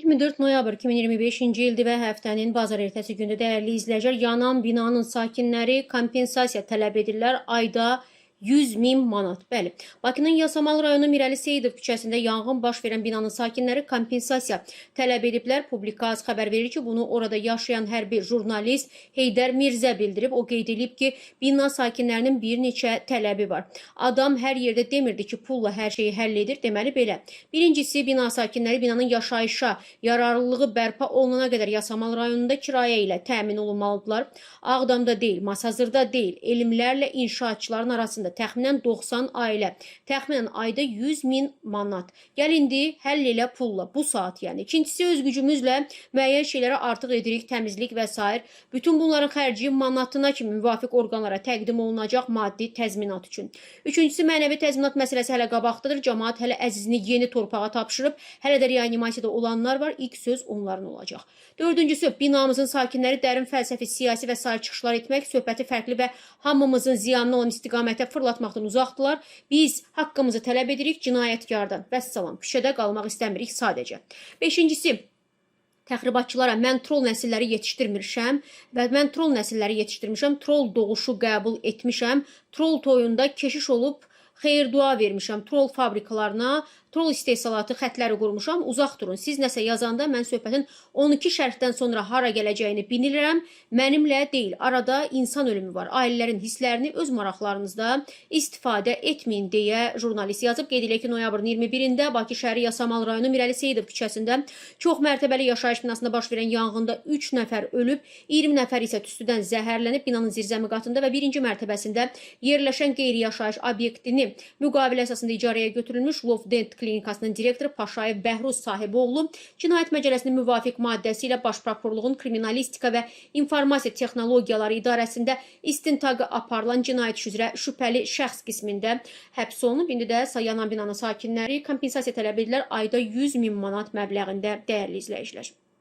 24 noyabr 2025-ci ildir və həftənin bazar ertəsi günü, dəyərli izləyicilər, yanan binanın sakinləri kompensasiya tələb edirlər. Ayda 100 min manat. Bəli. Bakının Yasamal rayonu Mirəli Seyidov küçəsində yanğın baş verən binanın sakinləri kompensasiya tələb ediblər. Publikaz xəbər verir ki, bunu orada yaşayan hərbi jurnalist Heydər Mirzə bildirib. O qeyd edib ki, bina sakinlərinin bir neçə tələbi var. Adam hər yerdə demirdi ki, pulla hər şeyi həll edir. Deməli belə. Birincisi, bina sakinləri binanın yaşayışa yararlılığı bərpa olunana qədər Yasamal rayonunda kirayə ilə təmin olunmalıdırlar. Ağdamda deyil, Masazırda deyil, elmlərlə inşaatçıların arasında təxminən 90 ailə, təxminən ayda 100 min manat. Gəl indi həll elə pulla, bu saat yəni. İkincisi, öz gücümüzlə müəyyən şeylərə artıq edirik, təmizlik və sair. Bütün bunların xərci manatına kimi müvafiq orqanlara təqdim olunacaq maddi təzminat üçün. Üçüncüsü, mənəvi təzminat məsələsi hələ qabaqdadır. Camaat hələ əzizini yeni torpağa tapşırıb, hələ də reanimasiyada olanlar var. İlk söz onların olacaq. Dördüncüsü, binamızın sakinləri dərin fəlsəfi, siyasi və sair çıxışlar etmək, söhbəti fərqli və hamımızın ziyanına olan istiqamətə fırlatmaqdan uzaqdırlar. Biz haqqımızı tələb edirik cinayətkardan. Vəssalam, küçədə qalmaq istəmirik sadəcə. Beşincisi, təxribatçılara mən troll nəsilləri yetişdirmirəm və mən troll nəsilləri yetişdirmişəm, troll doğuşu qəbul etmişəm, troll toyunda keşiş olub xeyir dua vermişəm, troll fabrikalarına, troll istehsalatı xətləri qurmuşam. Uzaq durun. Siz nəsə yazanda mən söhbətin 12 şərhdən sonra hara gələcəyini bilirəm. Mənimlə deyil. Arada insan ölümü var. Ailələrin hisslərini öz maraqlarınızda istifadə etməyin deyə jurnalist yazıb. Qeyd edək ki, noyabrın 21-də Bakı şəhəri Yasamal rayonu Mirəli Seyidov küçəsində çox mərtəbəli yaşayış binasında baş verən yanğında 3 nəfər ölüb, 20 nəfər isə tüstüdən zəhərlənib. Binanın zirzəmi qatında və birinci mərtəbəsində yerləşən qeyri-yaşayış obyektini müqavilə əsasında icarəyə götürülmüş Love Dent klinikasının direktoru Paşayev Bəhruz Sahiboğlu Cinayət Məcəlləsinin müvafiq maddəsi ilə Baş Prokurorluğun Kriminalistika və İnformasiya Texnologiyaları İdarəsində istintaqı aparılan cinayət işi üzrə şübhəli şəxs qismində həbs olunub. İndi də yanan binanın sakinləri kompensasiya tələb edirlər ayda 100 min manat məbləğində, dəyərli izləyicilər.